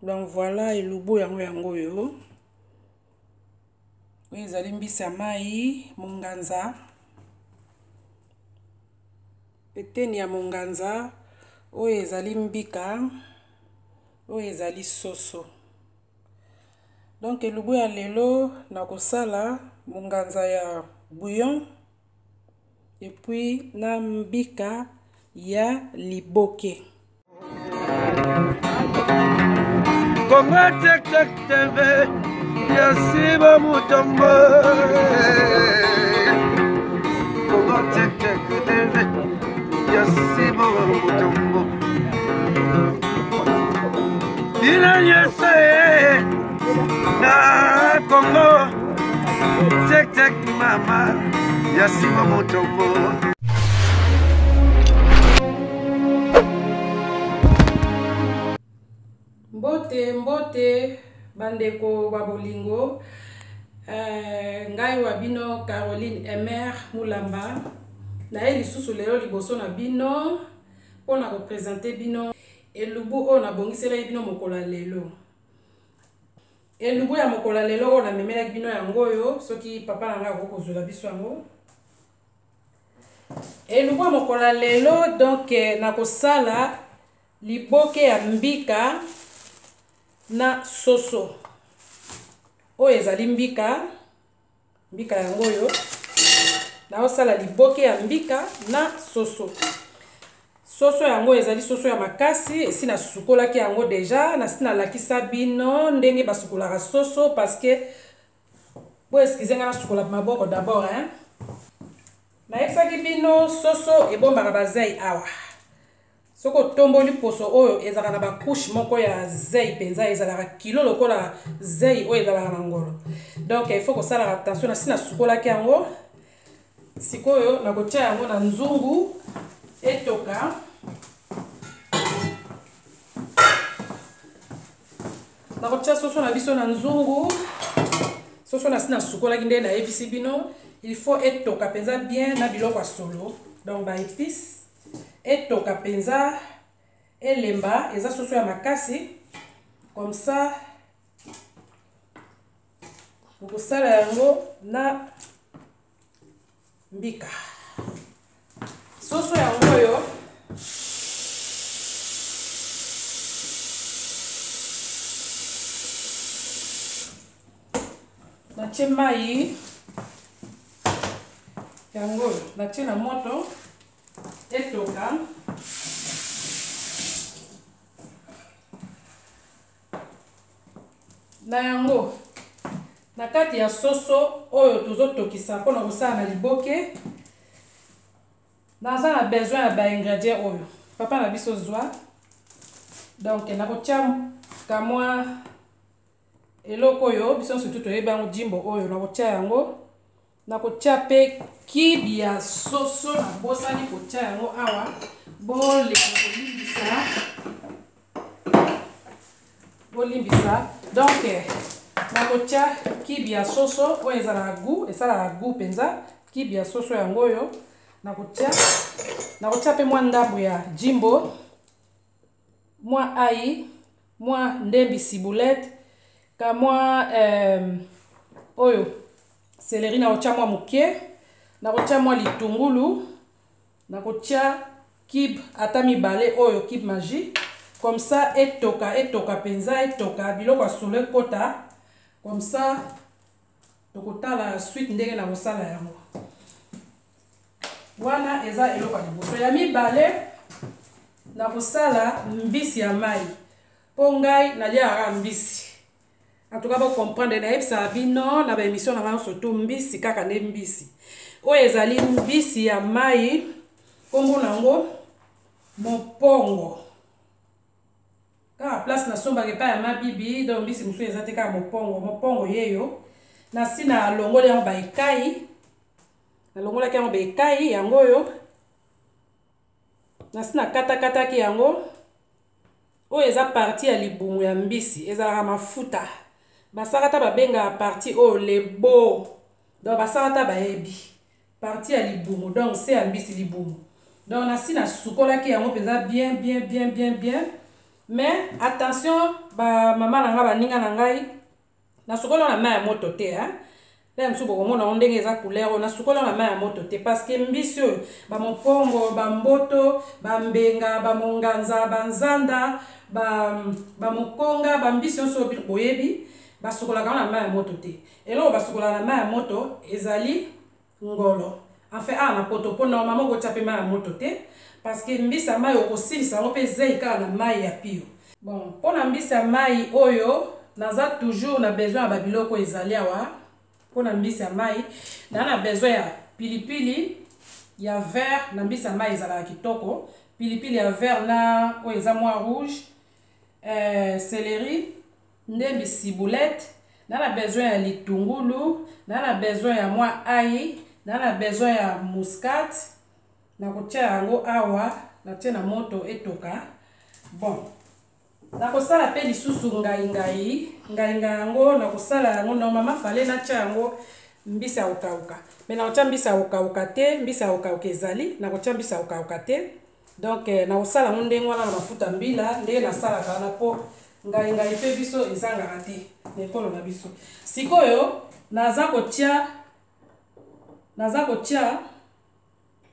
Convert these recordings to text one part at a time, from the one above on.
Donc voilà elubu yango yango oyo. Oyo ezali mbisi ya mai monganza, eteni ya monganza. Oyo ezali mbika, oyo ezali soso. Donc elubu ya lelo nakosala monganza ya bouillon et puis na mbika ya liboke. Congo Tek Tek TV ya Siba Mutombo. Congo Tek Tek TV ya Siba Mutombo. Bino nyonso ye na Congo Tek Tek mama ya Siba Mutombo. Mbote mbote bandeko ba bolingo, ngai wa bino Caroline Emer Mulamba naye lisusu lelo liboso na bino mpo na kopresente bino elubu oyo nabongiselaki bino mokolo ya lelo. Elubu ya mokolo ya lelo oyo namemelaki bino yango oyo, soki papa na ngai akoki kozwela biso yango. Elubu ya mokolo ya lelo, donc nakosala liboke ya mbika na soso. Oyo ezali mbika, mbika yango oyo naosala liboke ya mbika na soso. Soso yango ezali soso ya makasi, esi nasukolaki yango deja, nasi nalakisa bino ndenge basukolaka soso parce que bo excuse nga nasukola maboko d'abord hein. Nayebisaki bino soso ebombaka bazei awa. Soki otomboli poso oyo ezalaka na ba couche moko ya zei mpenza, ezalaka kilo lokola zei oyo ezalaka na ngolo. Donc il faut kosalaka attention. Nasi nasukolaki yango, sikoyo nakotia yango na nzungu etoka. Nakotia soso na biso na nzungu. Soso nasi nasukolaki nde nayebisi bino, il faut etoka mpenza bien na biloko ya solo, donc ba épices etoka mpenza, elemba, eza soso ya makasi. Comme ça okosala yango na mbika. Soso yango oyo natie mai yango oyo natie na moto etoka. Na yango na kati ya soso oyo tozotokisa mpona kosala na liboke, naza na besoin ya ba ingrédients oyo papa na biso zwa. Donc nakotia kamwa eloko oyo biso nyonso tu toyebi yango, jimbo oyo nakotia yango. Nakotia pe kibi ya soso, nabosani kotia yango awa, boleka kolimbisa, bolimbisa. Donc nakotia kibi ya soso oyo ezalaka goût, esalaka goût mpenza. Kibi ya soso yango oyo nakotia. Nakotia pe mwa ndambo ya jimbo, mwa ai, mwa ndembi ciboulette, ka mwa oyo céleri, nakotia mwa moke, nakotia mwa litungulu, nakotia cube ata mibale oyo cube magie. Comme ça etoka, etoka mpenza, etoka biloko ya solo ekota. Comme ça tokotala suite ndenge nakosala yango. Wana eza eloko ya liboso. Ya mibale nakosala mbisi ya mai, mpo ngai naliaka mbisi. En tout cas bo comprendre, nayebisaka bino na ba émission na ngai surtout mbisi kaka nde mbisi. Oyo ezali mbisi ya mai, kombo nango mopongo. Kaka place nasombaka epai ya mabibi, donc mbisi mosusu eza te, kaka mopongo. Mopongo yeyo nasi nalongoli yango ba ekai, nalongolaki yango ba ekai yango oyo nasi nakatakataki yango. Oyo eza partie ya libumu ya mbisi, ezalaka mafuta. Basakata babengaka partie oyo lebo, donc basakata bayebi partie ya libumu, donc se ya mbisi libumu. Donc nasi nasukolaki yango mpenza bien bien bien bien bien. Mais attention ba mama na ngai, baninga na ngai, nasukoli na mai ya moto te, hein? Nde mosusu bokomona yango ndenge eza couleur oyo. Nasukoli na mai ya moto te parce que mbisi oyo, bamokongo, bamboto, bambenga, bamonganza, banzanda, bamokonga, bambisi nyonso oyo boyebi, basukolaka yango na mai ya moto te. Eloko basukolaka na mai ya moto ezali ngolo. Enfin, awa na poto, mpo normalement okotya mpe mai ya moto te, parce que mbisi ya mai okosilisa yango mpe zei kaka na mai ya pio. Bon, mpona mbisi ya mai oyo, naza toujours na besoin ya babiloko ezali awa. Mpona mbisi ya mai, naa na besoin ya pilipili ya vert. Na mbisi ya mai ezalaka kitoko pilipili ya vert na oyo eza mwa rouge, céleri, ndembi, ciboulette. Na na besoin ya litungulu, na na besoin ya mwa ail, na na besoin ya muscade. Nakotia yango awa, natie na moto etoka. Bon, nakosala mpe lisusu ngaingai. Ngaingai yango nakosala yango, normalement fallait natia yango mbisi ya kokauka, mais nakotia mbisi ya kokauka te. Mbisi ya kokauka ezali, nakotia mbisi ya kokauka te. Donc nakosala yango ndenge wana na mafuta mbila, ndenge nasalaka wana, mpo ngaingai mpe biso ezangaka te na ekolo na biso. Sikoyo naza kotia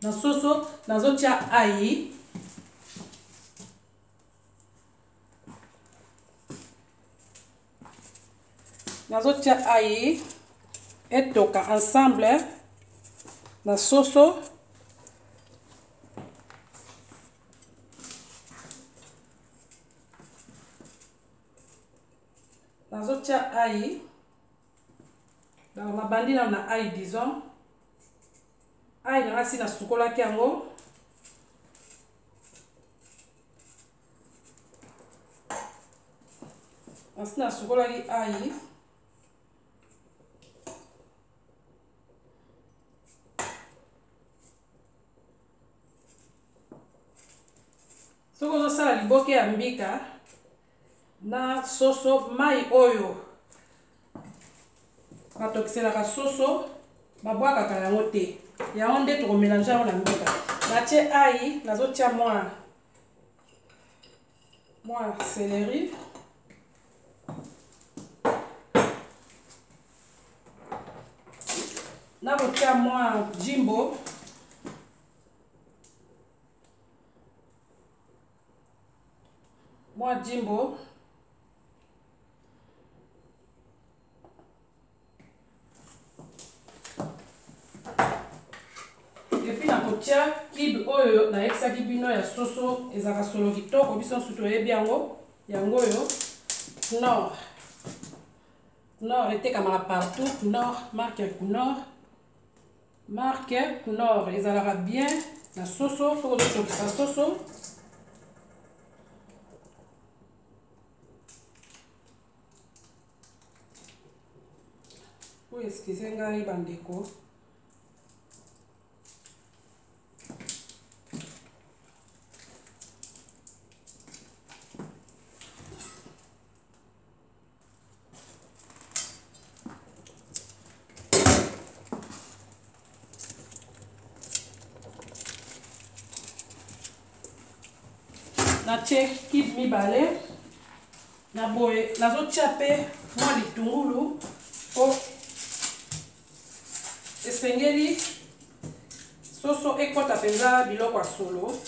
na soso, nazotia ail, nazotia ail etoka ensemble na soso. Nazotia ail, donc nabandi nano na ail. Disons ail na nga si nasukolaki yango. Nasi nasukolaki ail. Soki ozosala liboke ya mbika na soso, mai oyo batokiselaka soso babwakaka yango te, yango nde tokomélanger yango na mbika. Natie ail, nazotia mwa céleri, nakotia mwa jimbo, mwa jimbo. Et puis nakotia cube oyo nayebisaki bino ya soso, ezalaka solo kitoko, biso nyonso toyebi yango. Yango oyo Knorr. Knorr etekamaka partout. Knorr, marque ya Knorr, marque Knorr ezalaka bien na soso soki ozotokisa soso. Oyo, excuse ngai bandeko. Natie cube mibale na boye. Nazotia mpe mwa litungulu po esengeli soso ekɔta mpenza biloko ya solo,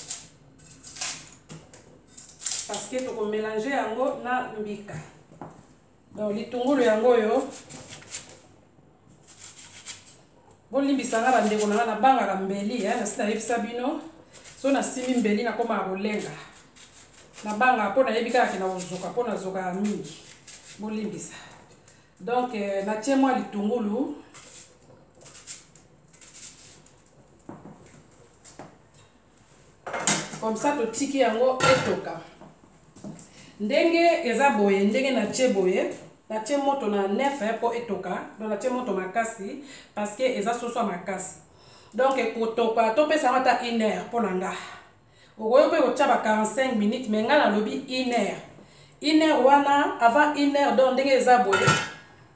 parce que tokomélanger yango na mbika. Donc litungulu yango oyo. Bolimbisanga bandeko na nga, nabangaka mbeli. Nasi nayebisa bino, so nasimbi mbeli nakomaka kolenga. Nabangaka mpo nayebi kaka ke na kozoka, mpo nazokaka mingi. Bolimbisa. Donc natie mwa litungulu. Comme ça totiki yango etoka ndenge eza boye. Ndenge natie boye, natie moto na 9 mpo etoka. Donc natie moto makasi parce que eza soso ya makasi. Donc ekotoka, topesa yango ata une heure. Mpo na nga, okoki mpe kotia ba 45 minutes, mais nga nalobi une heure. Une heure wana, avant une heure, donc ndenge eza boye,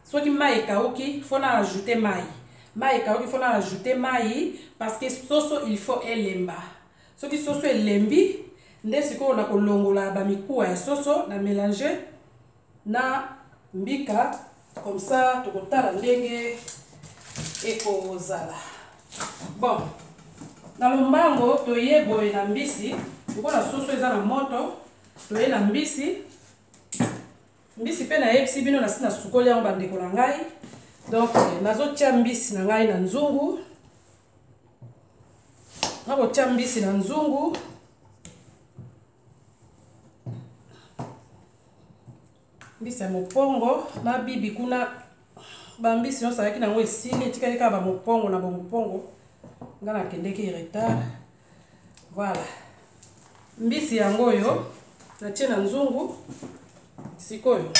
soki mai ekauki, faut na ajouter mai. Mai ekauki, faut na ajouter mai, parce que soso il faut elemba. Soki soso elembi, Nde sikoyo nakolongola bamikuwa ya soso na mélange na mbika, comme ça tokotala ndenge ekozala. Bon, na lombango toye boye na mbisi, lokola soso eza na moto, toye na mbisi. Mbisi mpe nayebisi bino nasi nasukoli yango bandeko na ngai. Donc nazotia mbisi na ngai na nzungu, nakotia mbisi na nzungu. Mbisi ya mopongo na bibi kuna, bambisi nyonso ayaki nango esili, etikali kaka bamopongo na bamopongo. Nga nakendeki retard. Voilà, mbisi yango oyo natie na nzungu. Sikoyo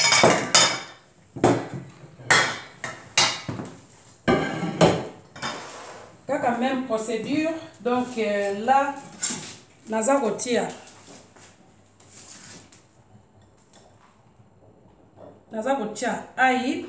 kaka même procédure. Donc là naza kotia, naza kotia ai,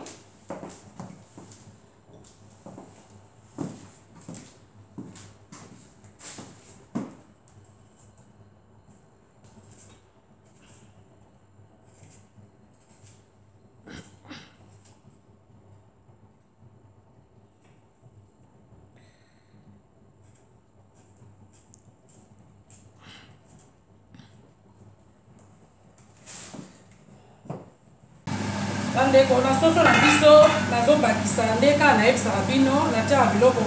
bandeko. Na soso na biso nazobakisa nde kaka nayebisaka bino, natiaka biloko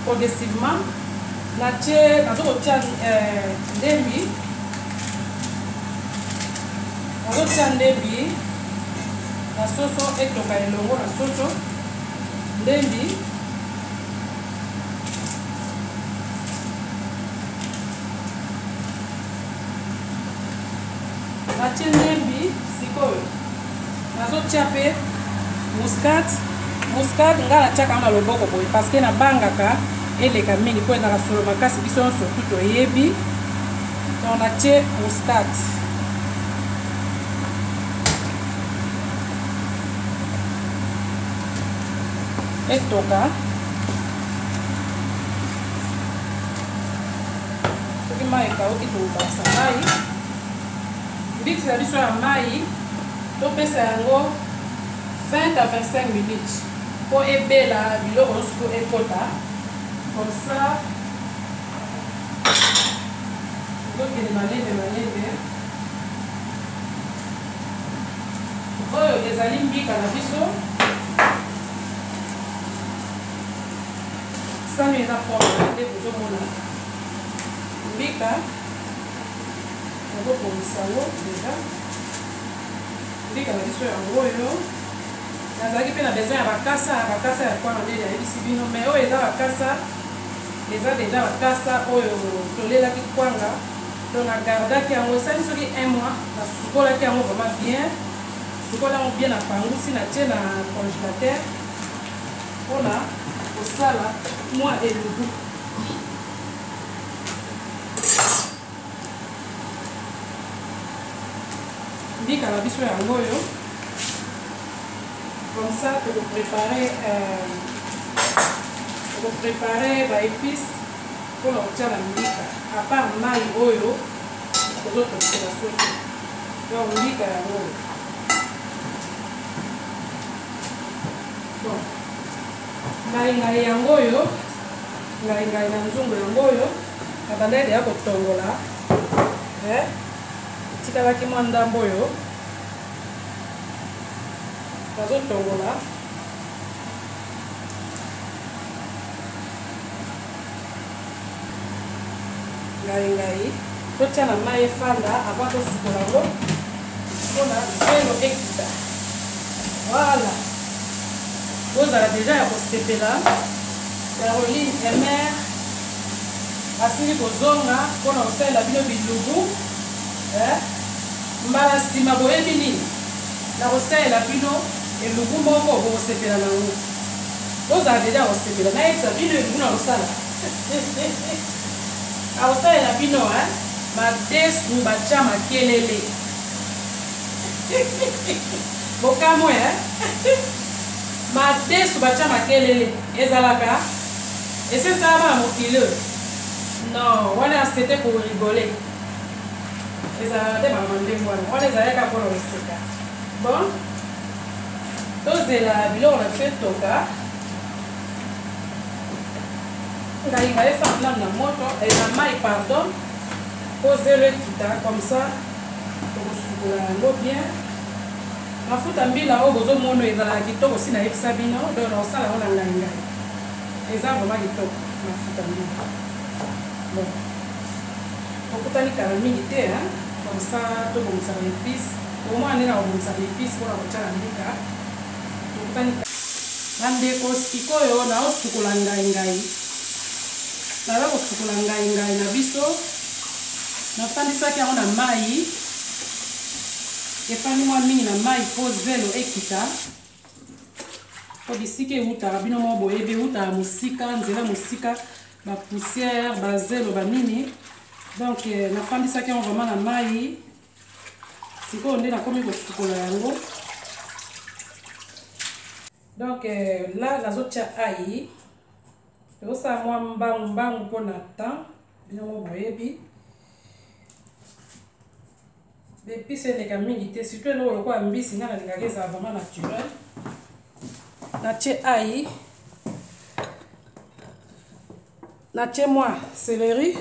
progressivement. Natie, nazokotia ndembi, nazotia ndembi na soso, etoka elongo na soso ndembi. Natie ndembi, sikoyo nazotia mpe muscade. Muscade ngai natiaka na loboko boye parce que nabangaka eleka mingi mpo ezalaka solo makasi, biso nyonso tu toyebi. Donc natie muscade, etoka. Soki mai ekauki, tokobakisa mai. Mbisi na biso ya mai, topesa yango 20 à 25 minutes mpo ebela, biloko nyonso to ekota. Comme ça tokende malembe malembe. Oyo ezali mbika na biso, sani eza propre nde bozomona mbika, nazobongisa yango déjà. Mbika na biso yango oyo. Nazalaki mpe na besoin ya bakasa, bakasa ya kwanga nde nayebisi bino, mais oyo eza bakasa, eza déjà bakasa oyo tolelaki kwanga. Donc nagardaki yango, esali soki un mois. Nasukolaki yango vraiment bien, sukola yango bien, napangusi, natie na congélateur mpona kosala mwa elubu. Mbika na biso yango oyo. Comme ça tokoprépare, tokoprépare baépice mpona kotia na mbika, à part mai oyo tozotokisela soso. Donc mbika yango oyo. Bon, ngai yango oyo, ngai ngai na nzungu yango oyo nabandaki deya kotongola, etikalaki mwa ndambo oyo nazotongola. Ngai ngai totia na mai efanda avant tosukola yango mpona zelo ekita. Voilà, bozala déjà ya kosepela. Caroline Emer asili kozonga mpona kosalela bino bilubu. Mbala nsima boyebi nini na kosalela bino, elubu moko bokosepela nango. Bozala déjà ya kosepela. Nayebisa bino elubu na kosala, akosalela bino madesu batya makelele. Bokamwe, madesu batya makelele ezalaka esi esalama na mokili oyo? Non, wana c'était pour rigoler. Ezalaka te makambo ndenge wana. Wana ezalaki kaka mpona koseka. Bon, tozela biloko na biso etoka. Ngai ngai efanda nanu na moto, eh, na mai pardon, mpo zelo ekita comme ça tokosukola yango bien. Mafuta mbila oyo bozomona ezalaka kitoko, si nayebisa bino, donc nakosala yango na ngai ngai. Eza vraiment kitoko mafuta mbila. Bon, tokutani kala mingi te, hein? Comme ça tobongisa ba épices. Omona nde nakobongisa ba épices mpona kotya na mbika. Tokutani bandeko. Sikoyo naosukola ngai ngai, naza kosukola ngai ngai na biso. Nafandisaki yango na mai, efandi mwa mingi na mai mpo zelo ekita, mpo bisika ewutaka bino moko boyebi, ewutaka mosika, nzela mosika, bapoussière, bazelo, banini. Donc nafandisaki yango vraiment na mai. Sikoyo nde nakomi kosukola yango. Donc là nazotia ai, tozosala mwa mbangu mbangu mpona temps, bino moko boyebi. Baepice eleka mingi te, surtout eloko lokola mbisi, ngai nalingaka ezala vraiment naturel. Natie ai, natie mwa céleri,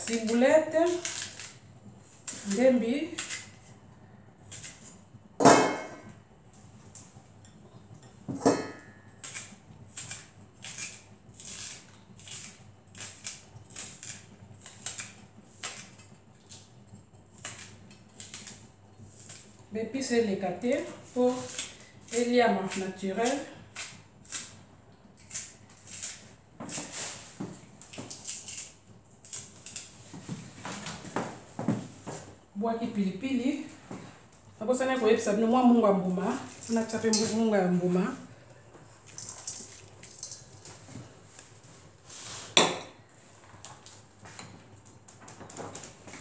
ciboulette, ndembi, baepice eleka te mpo eliama naturel. Bwaki pilipili, nabosani koyebisa bino mwa mungu ya mbuma, natya mpe mungu ya mbuma.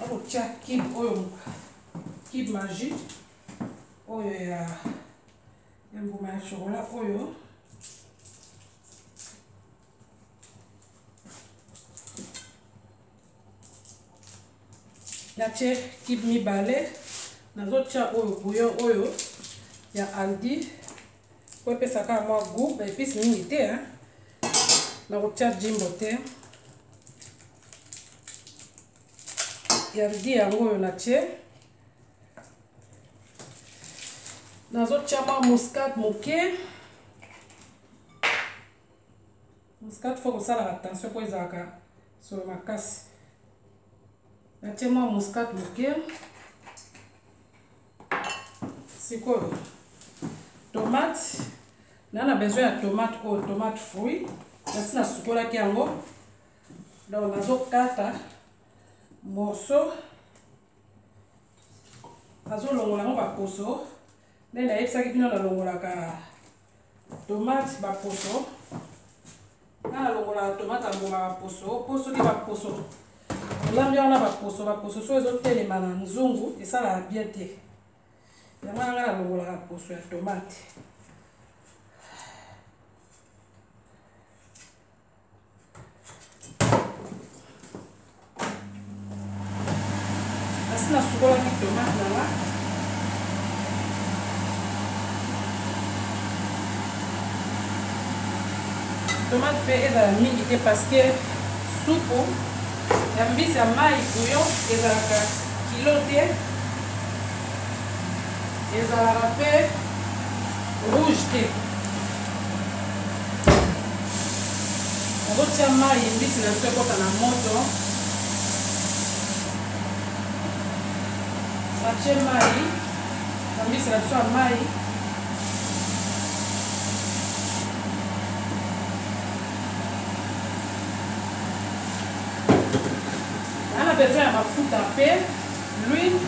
Nakotya kibe oyo, kibe magie oyo ya mbuma ya chokola oyo. Natie kibe mibale, nazotya oyo bouillon oyo ya Aldi po epesaka mwa goût, baepice mingi te, hein? Nakotya jimbo te ya Aldi yango oyo natie. Nazotya mwa muscade moke. Muscade fo kosalaka attention mpo ezalaka solo makasi. Natie mwa muscade moke. Sikoyo tomate, na besoin ya tomate oyo, tomate fruit, nasi nasukolaki yango. Donc nazokata morceau, nazolongola yango baposo. Nde nayebisaki bino nalongolaka tomate baposo, nga nalongolaka tomate ya mbuma baposo, mpo soki baposo olambi yango na baposo, baposo so ezotelema na nzungu esalaka bien te. Yango wana nga nalongolaka poso ya tomate. Asi nasukolaki tomate na nga. Tomate mpe ezala mingi te parce que supu ya mbisi ya mai bouillon ezalaka kilo te, ezalaka mpe rouge te. Nazotia mai, mbisi na biso ekota na moto. Natie mai na mbisi na biso ya mai. Naa na besoin ya mafuta mpe l'huile.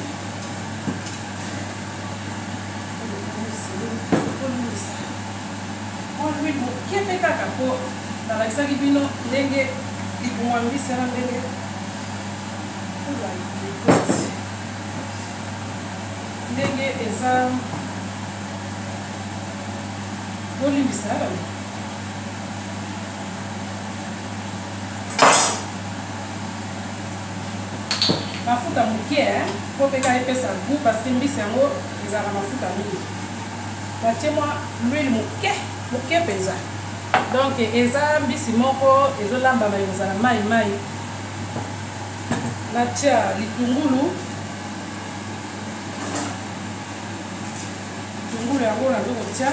Mwa l'huile moke mpe kaka, mpo nalakisaki bino ndenge libumu ya mbisi wana ndenge ndenge eza. Bolimbisa bana. Mafuta moke mpo mpe kaka epesa goût parce que mbisi yango ezalaka mafuta mingi. Natie mwa l'huile moke moke mpenza. Donc eza mbisi moko ezolambama ekozala mai mai. Natia litungulu. Litungulu yango nazo kotia.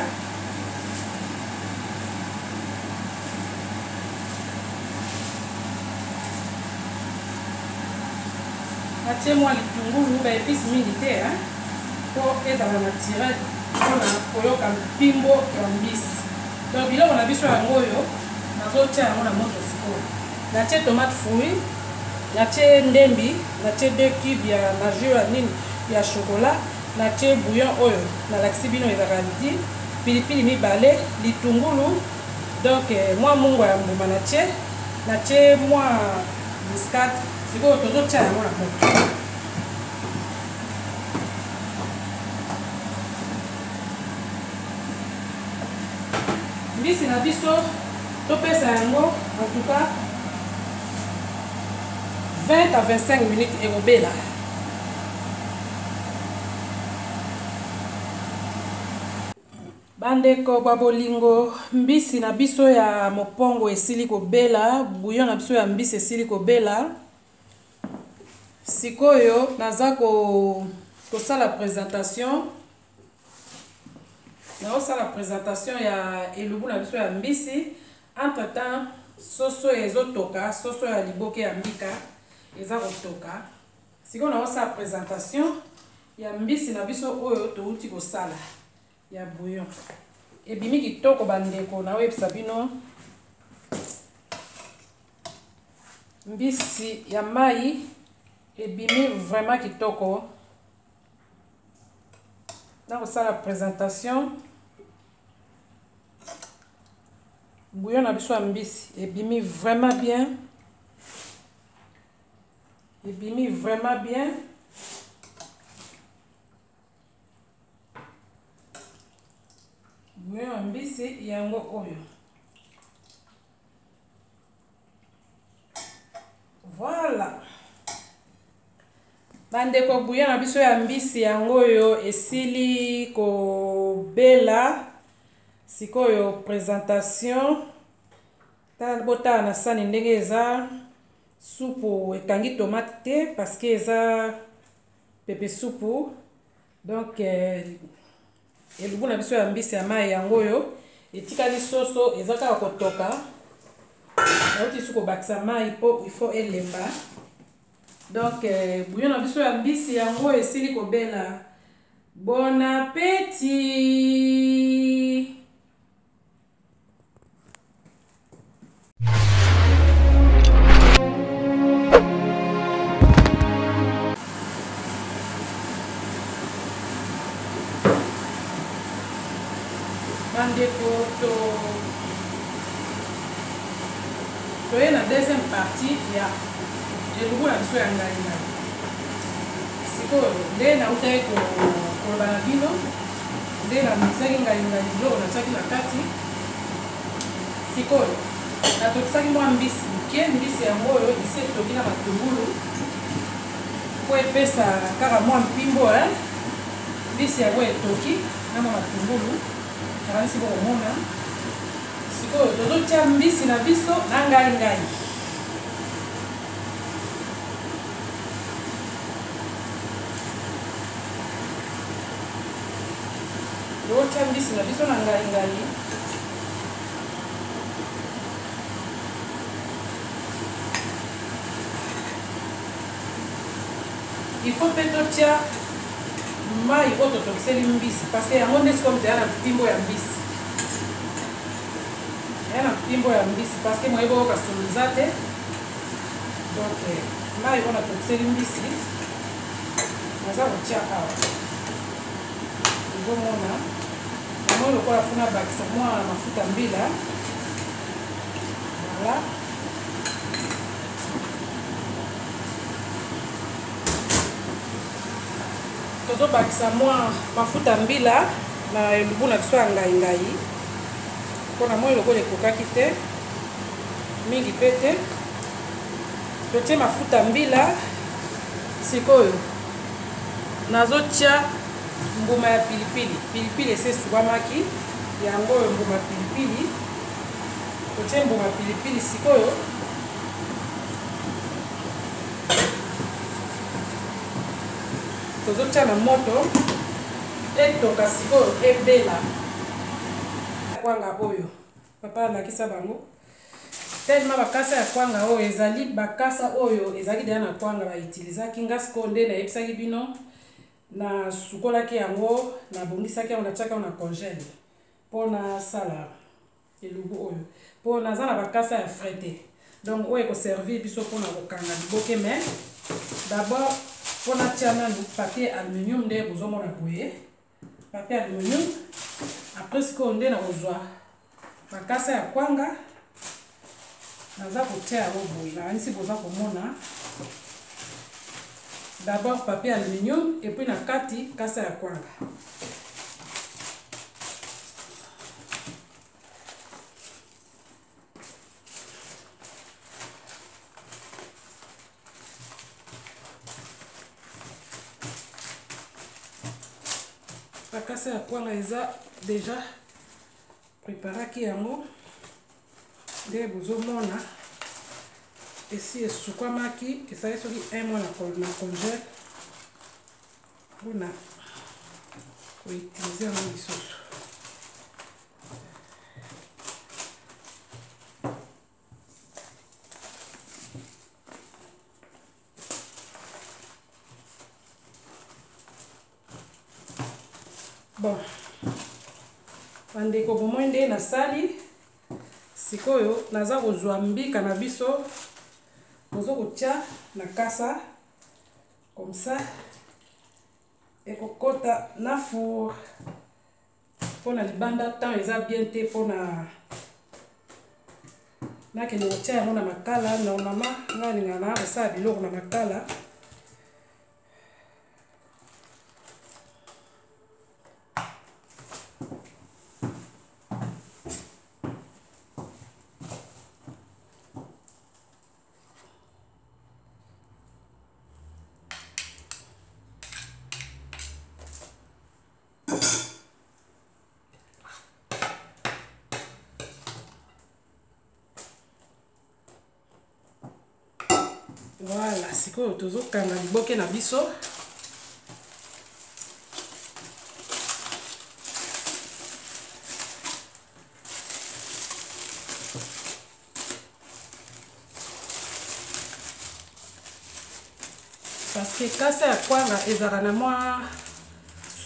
Natie mwa litungulu, ba epices mingi te hein, po ezala naturel pona koyoka mpimbo ya mbisi. Donc biloko na biso yango oyo nazotia yango na moto sikoyo. Natie tomate fruit, natie ndembi, natie 2 cubes ya maggi ya nini ya chocolat, natie bouillon oyo nalakisi bino ezalaka lidi, pilipili mibale, litungulu, donc mwa mungwa ya mbuma natie, natie mwa muscade. Sikoyo tozotia yango na moto. Mbisi na biso topesa yango en tout cas 20 à 25 minutes ekobela. Bandeko ba bolingo, mbisi na biso ya mopongo esili kobela, bouillon na biso ya mbisi esili kobela. Sikoyo naza kosala présentation. Naosala présentation ya elubu na biso ya mbisi. Entre temps soso ezotoka, soso ya liboke ya mbika eza kotoka. Sikoyo naosala présentation ya mbisi na biso oyo touti kosala ya bouillon. Ebimi kitoko bandeko, naoyebisa bino mbisi ya mai ebimi vraiment kitoko. Nakosala présentation bouillon na biso ya mbisi ebimi vraiment bien. Ebimi vraiment bien. Bouillon ya mbisi yango oyo. Voilà. Bandeko, bouillon na biso ya mbisi yango oyo esili kobela. Sikoyo présentation. Tala, botala na sani ndenge eza. Supu ekangi tomate te parce que eza pepe supu. Donc elubu na biso ya mbisi ya mai yango oyo etikali soso eza kaka kotoka. Nauti su kobakisa mai po il faut elemba. Donc bouillon na biso ya mbisi yango esili kobela. Bon appétit. Bandeko, toye na deuxième partie ya elubu na biso ya ngai ngai. Sikoyo nde nautaki koloba na bino, nde namisaki ngai ngai biloko natiaki na kati. Sikoyo natokisaki mwa mbisi moke, mbisi yango oyo esi etoki na matungulu po epesa kaka mwa mpimbo, hein? Mbisi yango etoki na mwa matungulu, nakanisi bokomona. Sikoyo tozotia mbisi na biso na ngai ngai. Tozotia mbisi na biso na ngai ngai. Il faut pe totia mai oyo totokiseli mbisi parce que yango nde sikoyo moto ya na mpimbo ya mbisi. Ya na mpimbo ya mbisi parce que moyebo oyoka solo eza te. Donc mai oyo natokiseli mbisi naza kotia awa. Ozomona yango lokola funa bakisa mwa mafuta mbila. Voilà. Tozobakisa mwa mafuta mbila na elubu na biso ya ngai ngai. Mpo na moi lokola ekokaki te mingi mpe te, totie mafuta mbila. Sikoyo nazotia mbuma ya pilipili. Pilipili esi esukwamaki, yango oyo mbuma pilipili. Totie mbuma pilipili sikoyo. Tozotia na moto etoka sikoyo ebela. Kwanga oyo papa alakisa bango tellement bakasa ya kwanga oyo ezali bakasa oyo ezalaki deja na kwanga bautilisaki. Nga sikoyo nde nayebisaki bino, nasukolaki yango, nabongisaki yango, natiaki yango na congèle mpo nasala elubu oyo, mpo naza na bakasa ya frais te. Donc oyo ekoservir biso mpona kokanga liboke. Mais d'abord mpo natia nanu papier aluminium, nde bozomona boye papier aluminium. Après sikoyo nde nakozwa bakasa ya kwanga, naza kotia yango boye. Nakanisi boza komona, d'abord papier aluminium et puis na kati kasa ya kwanga. Bakasa ya kwanga eza déjà préparaki yango, nde bozomona esi esukwamaki, esali soki un mois na congèle mpona koutilize yango lisusu. Bon bandeko, bomoi nde nasali sikoyo, naza kozwa mbika na biso, tozo kotia na kasa comme ça, ekokota na four. Mpona libanda temps eza bien te mpona nakende kotia yango na makala. Normalement ngai alingaka na kosala biloko na makala. Voilà, sikoyo tozokanga liboke na biso. Parce que kasa ya kwanga ezalaka na mwa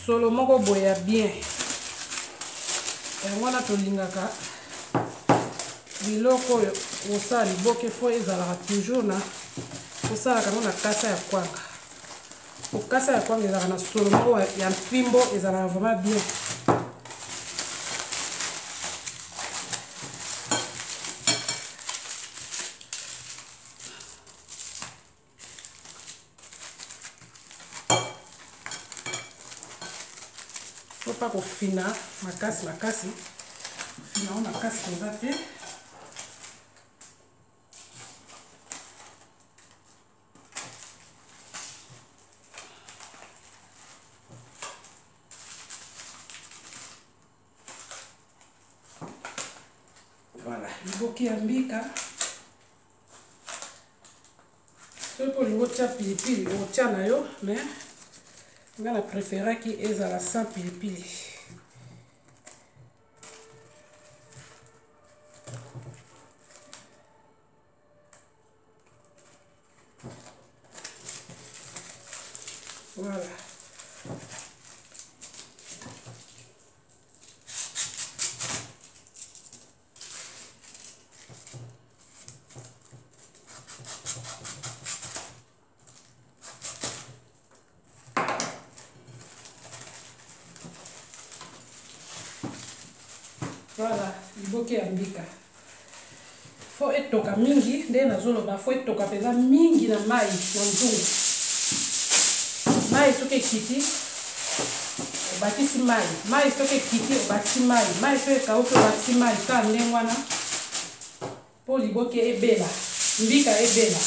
solo moko boye ya bien, yango wana tolingaka biloko oyo kosala liboke fo ezalaka toujours na kosalaka yango na kasa ya kwanga. Po kasa ya kwanga ezalaka na solo moko ya mpimbo, ezalaka vraiment bien. Faut pas kofina makasi makasi, fina ngo makasi mpenza te. Voilà, liboke ya mbika. Soki mpo olingi otya pilipili, otya na yo, mais nga na préféraki ezala sans pilipili. Voilà. Voilà, liboke ya mbika fo etoka mingi, nde nazoloba fo etoka mpenza mingi na mai na nzungu. Mai soki ekiti, Obakisi mai, mai soki ekiti obakisi mai, mai soki ekauki obakisi mai, kaka ndenge wana mpo liboke ebela, mbika ebela.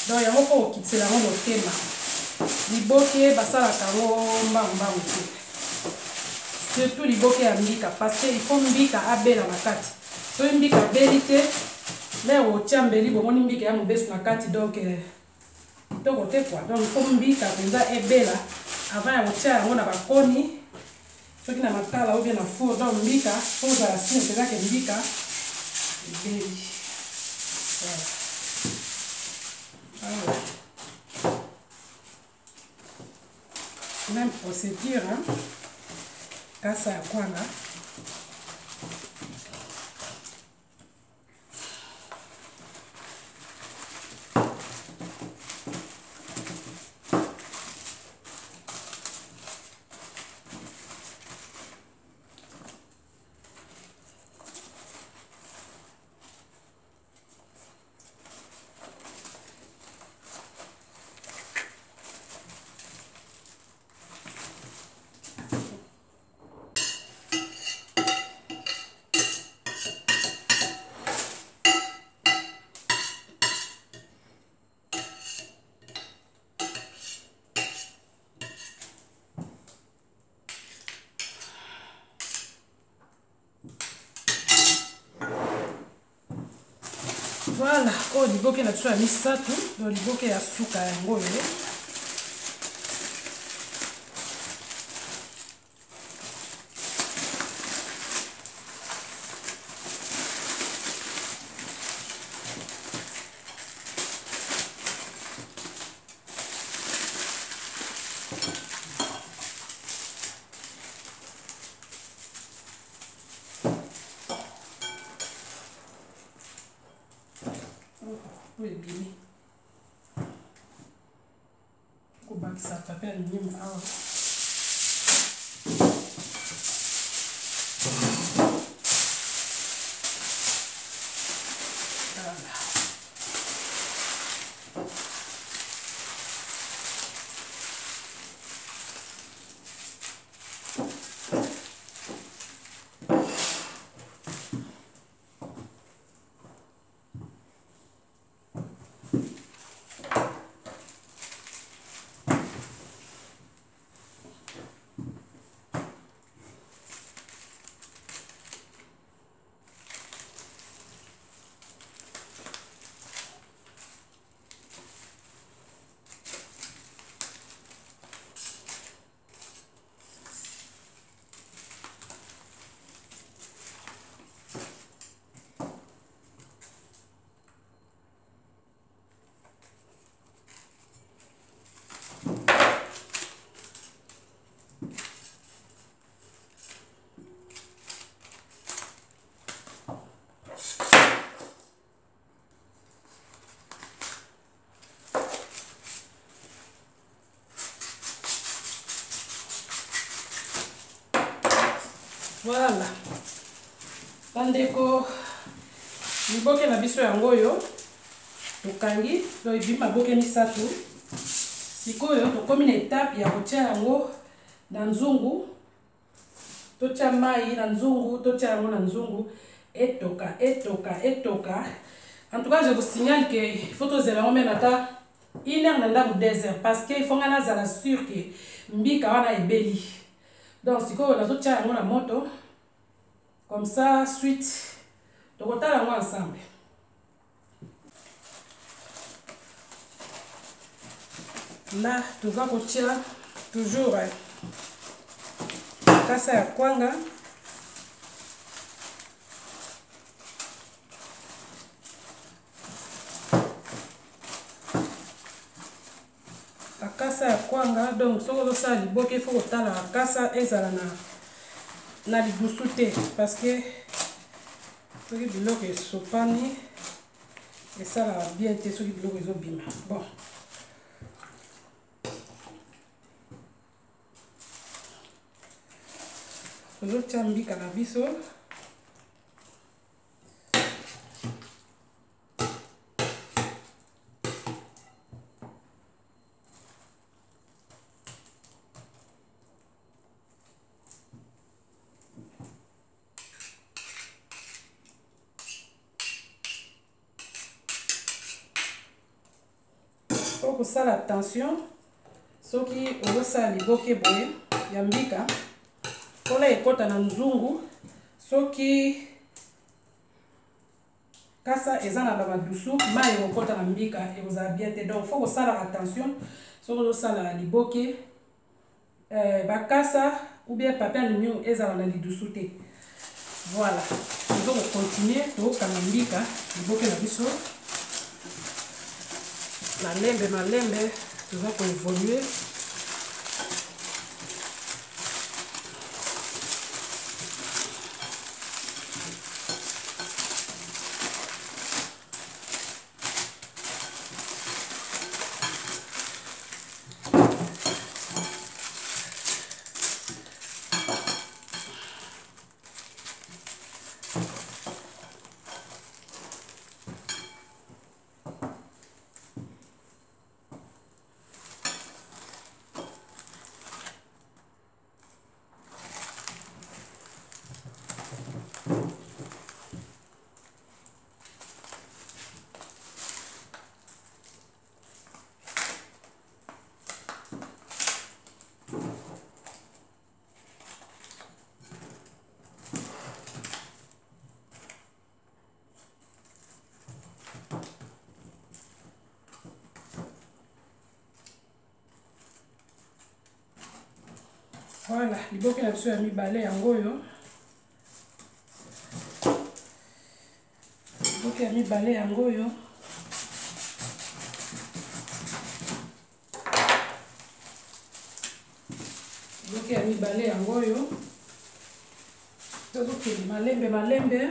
Donc yango mpo okitisela yango motema. Liboke basalaka yango mbangu mbangu te, surtout liboke ya mbika, parce que il faut mbika abela na kati. Soki mbika abeli te, lere otia mbeli bomoni mbika ya mobesu na kati, donc kitoko te quoi. Donc il faut mbika mpenza ebela avant ya kotia yango na bakoni, soki na makala ou bien na four. Donc mbika faut ozala sûr mpenza ke mbika ebeli. Voilà. Voilà. Même procédure, hein? Kasa ya kwanga. Voilà, oyo liboke na biso ya misato, donc liboke ya suka yango oyo. Oyo ebimi, kobakisa papier aluminium awa. Voilà. Bandeko, liboke na biso yango oyo tokangi, donc ebimi maboke misato. Sikoyo tokomi na etape ya kotia yango na nzungu. Totia mai na nzungu, totia yango na nzungu, etoka, etoka, etoka. En tout cas, je vous signale que il faut tozela yango meme ata 1 heure na ndako, 2 heures, parce que il faut nga nazala sûr que mbika wana ebeli. Donc sikoyo nazotia yango na moto, comme ça suite tokotala yango ensemble. Là toza kotia toujours kasa ya kwanga. Akasa ya kwanga, donc soki ozosala liboke, il faut kotala akasa ezala na lidusu te, parce que soki biloko esopani esalaka bien te, soki biloko ezobima. Bon, tozotia mbika na biso. Faut kosala attention soki ozosala liboke boye ya mbika mpona ekota na nzungu. Soki kasa eza na bamadusu, mai ekokota na mbika, ekozala bien te. Donc faut kosala attention soki ozosala liboke, bakasa ou bien papier aluminium ezala na lidusu te. Voilà, tozo kocontinue, tokokanga mbika liboke na biso malembe malembe, toza koévolue. Voilà, liboke na biso ya mibale yango oyo. Liboke ya mibale yango oyo. Liboke ya mibale yango oyo. Tozokende malembe malembe.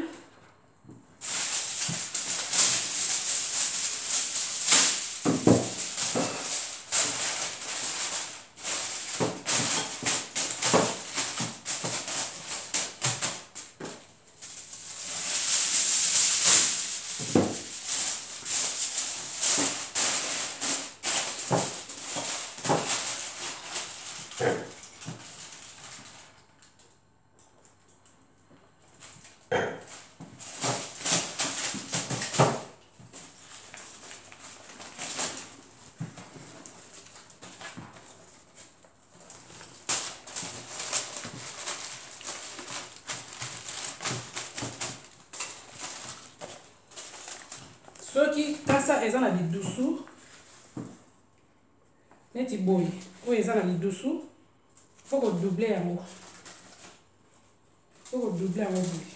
Soki kasa eza na lidusu neti boye, oyo eza na lidusu, faut kodouble yango, faut kodouble yango boye.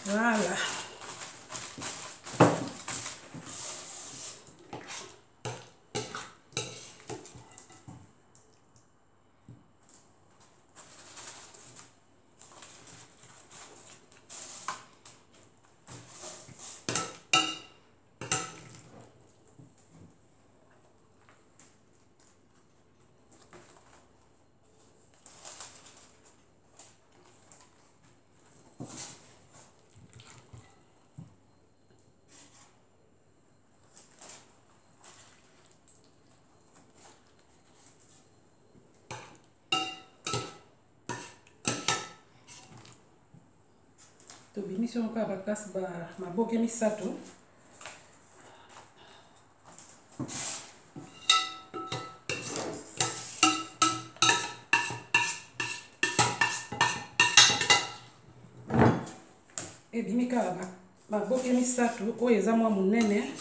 Voilà. Tobimisi yango kaka bakasi maboke misato. Ebimi kaka maboke misato, oyo eza mwa monene.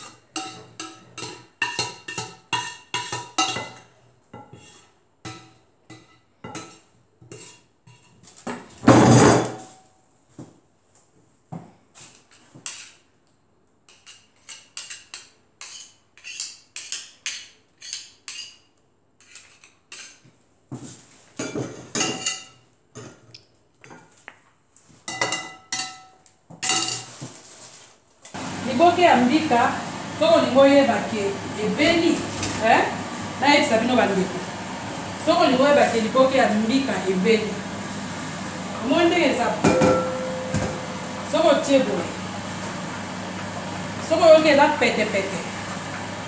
Liboke ya mbika, soki olingi oyeba ke ebeli, eh? Nayebisa bino bandeko, soki olingi oyeba ke liboke ya mbika ebeli, omoni ndenge eza, soki otie boye, Soki oyoki eza petepete,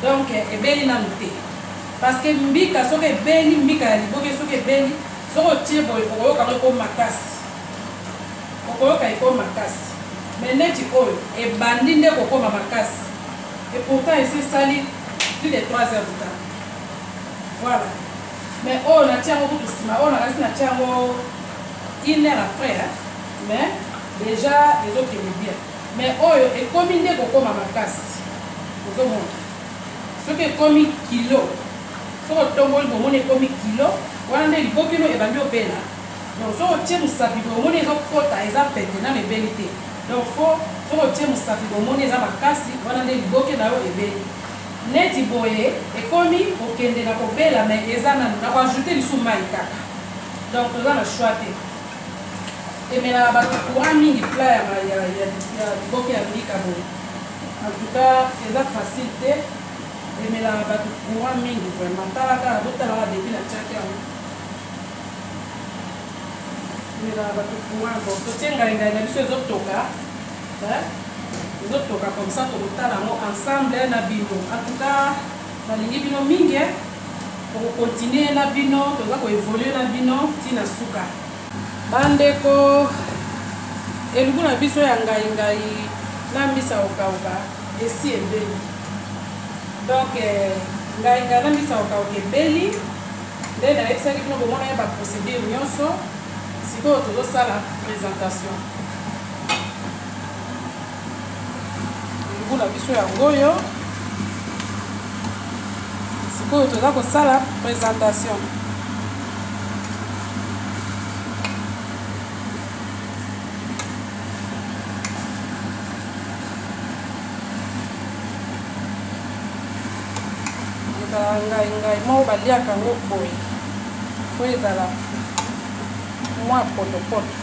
donc ebeli nanu te. Parce que mbika soki ebeli, mbika ya liboke soki ebeli, soki otie boye okoyoka yango ekomi makasi. Okoyoka ekomi makasi. Mais neti oyo ebandi nde kokoma makasi. Et pourtant esi esali plus de 3 heures du temps. Voilà. Mais oyo natie yango kutu nsima, oyo nakanisi natie yango une heure après, hein? Mais déjà ezokende bien. Mais oyo ekomi nde kokoma makasi. Ozomona. Soki ekomi kilo, soki otomboli bomoni ekomi kilo, wana nde liboke no ebandi obela. Donc soki otie mosapi boye omoni ezokota, eza pete nano ebeli te. Donc faut soki otie mosapi boye omoni eza makasi, wana nde liboke na yo ebeli. Neti boye ekomi kokende na kobela, mais eza nanu nako ajouter lisusu mayi kaka. Donc toza na choix te. Emelaka bato courant mingi plat ya liboke ya mbika boye. En tout cas eza facile te, emelaka bato courant mingi vraiment. Tala kaka, botala kaka depuis na tiaki yango. Emelaka bato courant. Bon, totie ngai ngai na biso ezotoka. Hein? Ezotoka comme ça tokotala yango ensemble na bino. En tout cas, nalingi bino mingi, hein? Tokokontinue na bino, toza koevolue na bino ti na suka. Bandeko, elubu na biso ya ngai ngai na mbisa okauka esi ebeli. Donc ngai ngai na mbisa okauka ebeli, nde nayebisaki bino bomona ya ba procédure nyonso. Sikoyo tozosala présentation. Elubu na biso yango oyo. Sikoyo toza kosala présentation. Ezala ngai ngai moko baliaka yango boye, fo ezala mwa potopoto.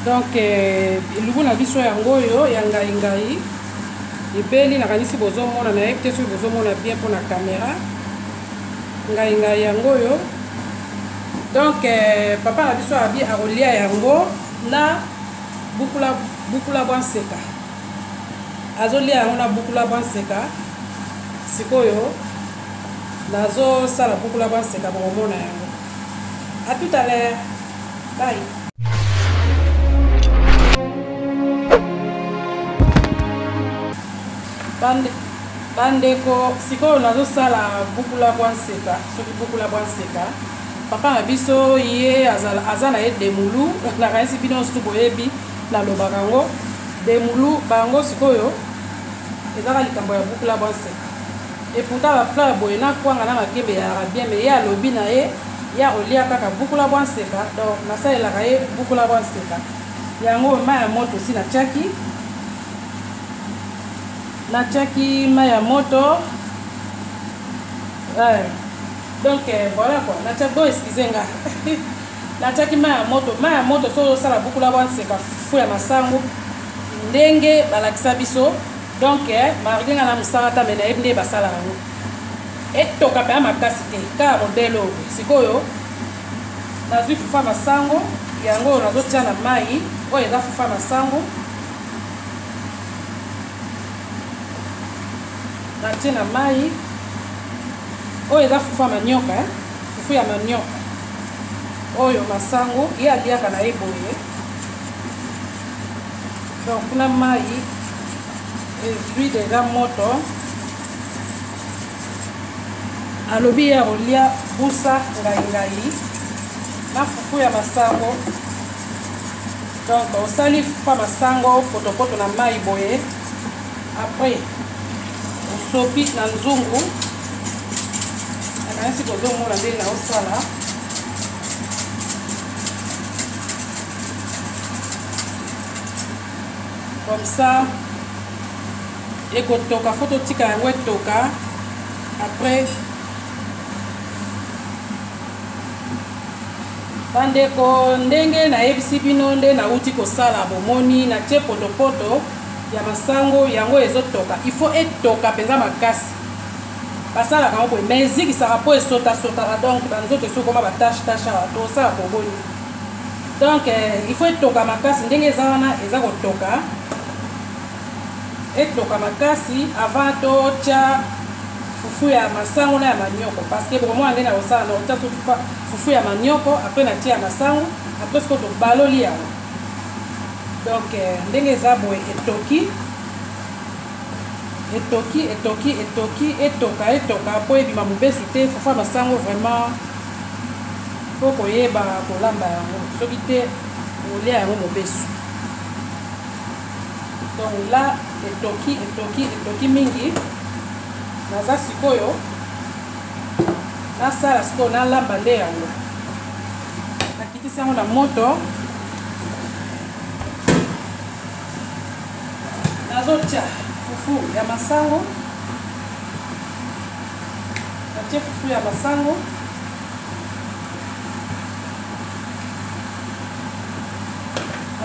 Donc elubu na biso yango oyo ya ngai ngai ebeli, nakanisi bozomona, nayebi te soki bozomona bien mpona caméra. Ngai ngai yango oyo. Donc papa na biso abi akolia yango na bukula bwa nseka. Azolia yango na bukula bwa nseka. Sikoyo nazosala bukula bwa nseka, bokomona yango. À tout à l'heure. Bye. Bandeko, sikoyo nazosala bukula bwa nseka. Soki bukula bwa nseka, papa na biso ye aza na ye demulu. Nakanisi bino nyonso boyebi nalobaka yango demulu bango. Sikoyo ezaka likambo ya bukula bwa nseka. Et pourtant ba plat ya boye na kwanga na makembe ezalaka bien, mais ye alobi na ye ye akolia kaka bukula bwa nseka. Donc nasalelaka ye bukula bwa nseka yango. Mai ya moto si natiaki mai ya moto. Donc voilà quoi, natiaki, bo excuse nga, natiaki mai ya moto. Mai ya moto, soki ozosala bukula bwa nseka, fufu ya masangu ndenge balakisa biso. Donc malgré nga na mosala ta, me nayebi nde basalaka yango, etoka mpenza makasi te, kaka modele oyo. Sikoyo nazwi fufu ya masango yango oyo nazotia na mai. Oyo eza fufu ya masango, natie na mai. Oyo eza fufu ya manioka, eh? Fufu ya manioka oyo masango, ye aliaka na ye boye. Donc kuna mai ezwi deja moto. Alobi ye akolia busa ngai ngai na fufu ya masango. Donc osali fufu ya masango potopoto na mai boye, après osopi na nzungu. Nakanisi kozomona ndenge naosala. Comme ça ekotoka, fo totika yango etoka. Après, bandeko, ndenge nayebisi bino nde nauti kosala, bomoni natie potopoto ya masango yango ezotoka. Il faut etoka mpenza makasi. Basalaka yango boye, mais ezikisaka mpo esotasotaka. Donc banzoto esokoma batache tache awa, tosala boboni. Donc il faut etoka makasi ndenge eza wana, eza kotoka, etoka makasi avant totya fufu ya masango na ya manioko, parce que bokomona nde na kosala na kotya fufu ya manioko, après natia ya masango, après sikoyo tobaloli yango. Donc ndenge eza boye, etoki, etoki, etoki, etoki, etoka, etoka po ebima mobesu te. Fufu ya masango vraiment po koyeba kolamba yango, soki te olia yango mobesu. Donc là etoki, etoki, etoki mingi. Naza sikoyo nasala sikoyo nalamba nde yango, nakitisi yango na moto, nazotia fufu ya masango, natie fufu ya masango.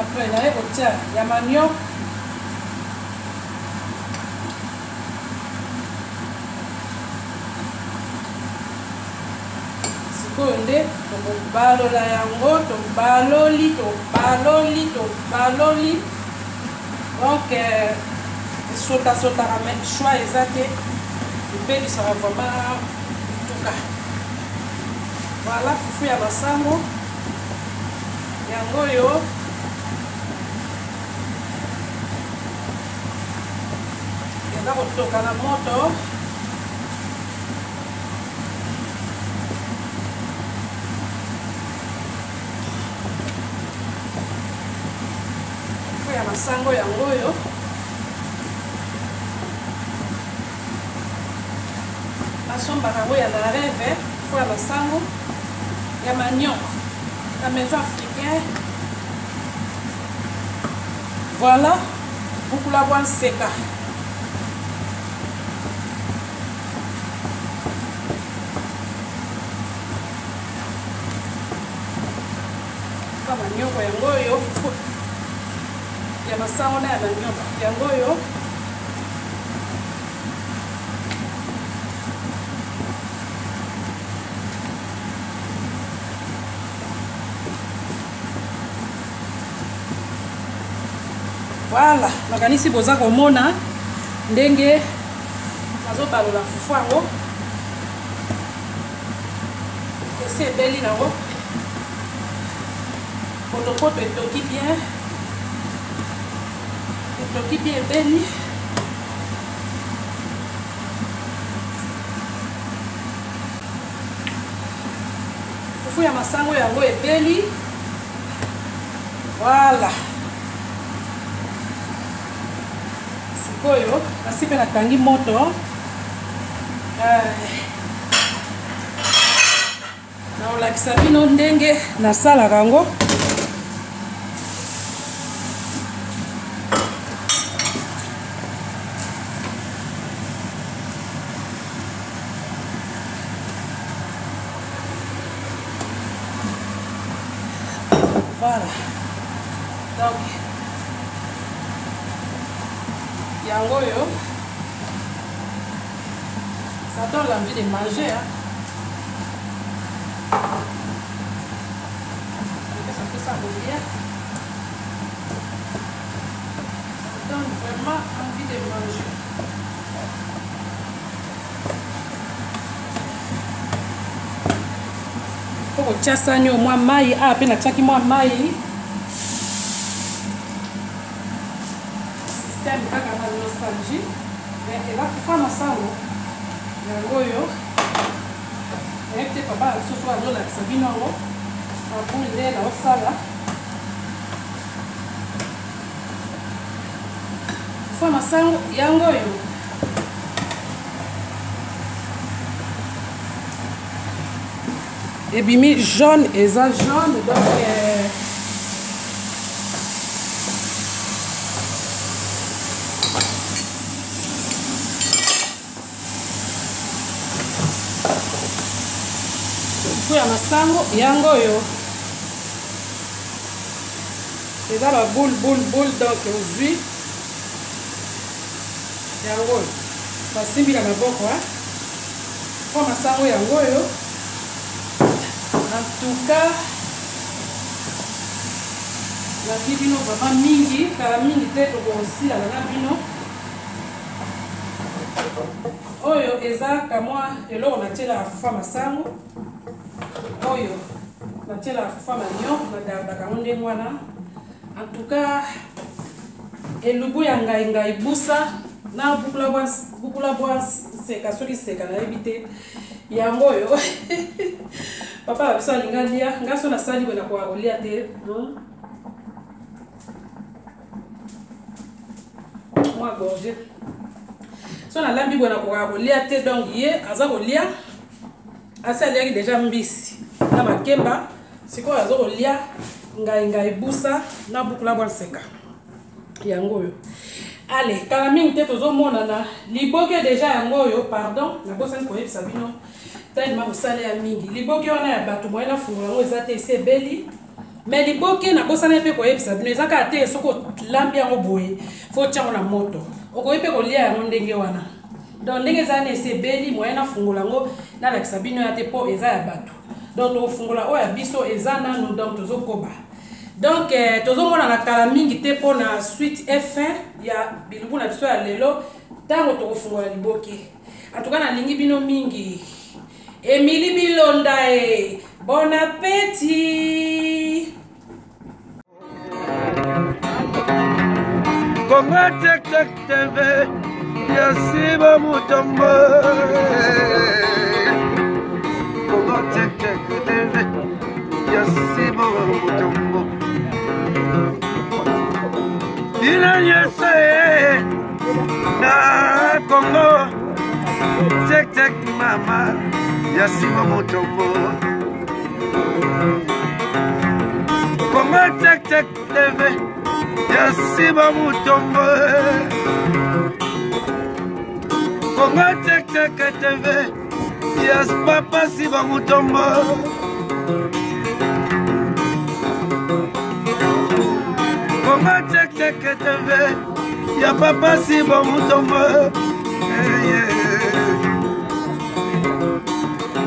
Après naye kotia ya manioc, sikoyo nde tokobalola yango, tobaloli, tobaloli, tobaloli. Donc esotasotaka, mais choix eza te, ebebisaka vraiment tuka. Voilà, fufu ya masango yango oyo. Eza kotoka na moto. Fufu ya masango yango oyo. Basombaka yango ya na reve, fufu ya masango ya manioc na maison africaine. Voilà, bukula bwa nseka. Fufu ya manioko yango oyo, fufu ya masango na ya manioko yango oyo. Voilà, nakanisi boza komona ndenge nazobalola fufu yango, esi ebeli nango, potopoto etoki bien, etoki bien, ebeli. Fufu ya masango yango ebeli. Voilà, sikoyo nasi mpe nakangi moto, naolakisa bino ndenge nasalaka yango. Voilà, donc yango oyo, ça donne l'envie de manger, hein. Ça fait ça kolia, ça donne vraiment envie de manger. Po kotia sani oyo mwa mai awa, mpe natiaki mwa mai, système kaka na nostalgie, mais eza fufu masango yango oyo. Nayebi te papa na biso so azolakisa bino yango mabuli nde naosala fufu masango yango oyo. Ebimi jaune, eza jaune. Donc fufu ya masango yango oyo eza ba boule, boule, boule. Donc ozwi yango oyo, basimbi na maboko fufu ya masango yango oyo. En tout cas, Nalingi bino vraiment mingi, kala mingi te tokosilana na bino. Oyo eza kamwa eloko natielaka fufa masango, oyo natielaka fufa manioc, nagardaka yango ndenge wana. En tout cas, elubu ya ngai ngai busa na bukula bwa seka, soki seka nayebi te yango oyo. Papa na biso alinga lia, ngai so nasali boye nakoka kolia te. Mwa gorge so nalambi boye nakoka kolia te, donc ye aza kolia, asi aliaki deja mbisi na makemba, sikoyo aza kolia ngai ngai busa na bukula bwa nseka yango oyo. Ale, kala mingi te tozomonana. Liboke deja yango oyo, pardon, nabosani koyebisa bino, tellement mosala ya mingi. Liboke wana ya bato, moye nafungola yango eza te, esi ebeli. Mais liboke nabosani mpe koyebisa bino, eza kaka te soki olambi yango boye fo otia yango na moto, okoki mpe kolia yango ndenge wana. Donc ndenge eza wana, esi ebeli, moye nafungola yango nalakisa bino ya te mpo eza ya bato. Donc tokofungola oyo ya biso eza nanu, donc tozokoba. Donc tozomonana kala mingi te mpo na suite et fin ya bilubu na biso ya lelo, ntango tokofungola liboke. En tout cas, nalingi bino mingi. Emily Bilonda e, bon appétit. Congo Tek Tek TV, Yasiba Mutombo. Congo Tek Tek TV, Yasiba Mutombo. Bino nyonso ye na Congo Tek Tek, mama Yasiba Mutombo. Congo Tek Tek TV, Yasiba Mutombo. Congo Tek Tek TV, Yas Papa Siba Mutombo. Congo Tek Tek TV, ya Papa Siba Mutombo. Yeah, yeah.